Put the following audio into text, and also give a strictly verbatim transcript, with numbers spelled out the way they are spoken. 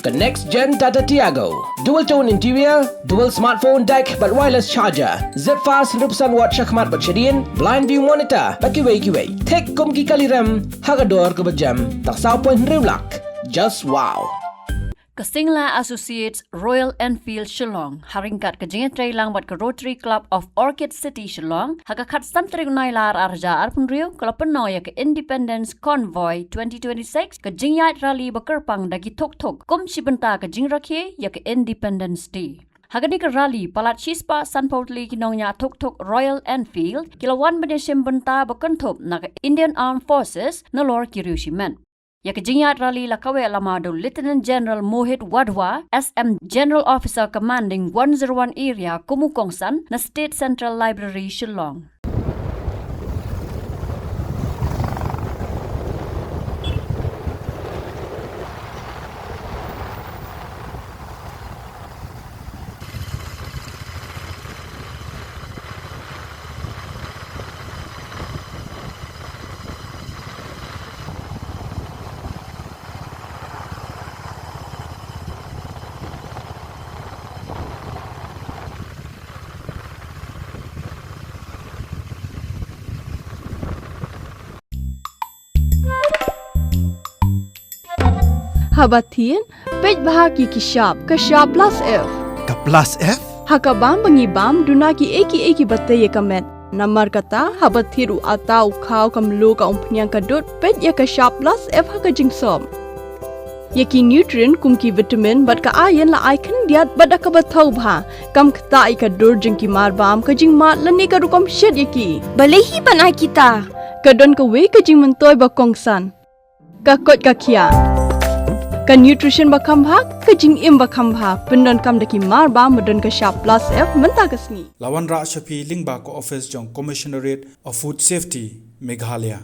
Ka next gen Tata Tiago. Dual tone interior, dual smartphone deck bad wireless charger. Zip fast hynriew percent watt shakhmat bad shadien, blind view monitor bad kiwei kiwei. Thik kum ki kali rem ha ka dor kaba jem tang saw point hynriew lak. Just wow. Ka Singla Associates, Royal Enfield Shillong, ha ryngkat ka jingïatreilang bad ka Rotary Club of Orchid City Shillong, ha ka khatsan tarik u Nailar arhajar arphew hynriew, ka la pynnoh ïa ka Independence Convoy twenty twenty-six, ka jingïaid rally ba kyrpang da ki thuk thuk kum shi bynta ka jingrakhe ïa ka Independence Day. Ha kane ka rally, palat shispah sanphew tylli ki nongñiah thuk thuk Royal Enfield ki la wan ban ïashim bynta ba kynthup na ka Indian Armed Forces nalor ki riew shimet. Ïa ka jingïaid rally la kaweh lama da u Lieutenant General Mohit Wadhwa, S M General Officer Commanding one zero one Area, kum u kongsan na State Central Library, Shillong. Haba thied, peit bha ki ki shap, ka shap plus F. Ka plus F? Ha ka bam ba ngi bam, duna ki ei ki ei kiba tei ïa ka met. Namar kata, haba thied u atta u khaw ka mluh ka umphniang ka dud, peit ïa ka shap plus F ha ka jingsop. Ïa ki nutrient kum ki vitamin bad ka iron la ai khyndiat bad da kaba thaw bha. Kam ktah ïa ka dur jong ki mar bam, ka jingmad lane ka rukom shet ïa ki. Balei hi ban ai kita? Ka don kawei ka jingmyntoi ba kongsan. Ka koit ka khiah. Ka nutrition ba kham bha, ka jingim ba kham bha. Pyndonkam da ki mar bam ba don ka shap plus F mynta ka sngi. La wanrah sha phi lyngba ka office jong Commissionerate of Food Safety, Meghalaya.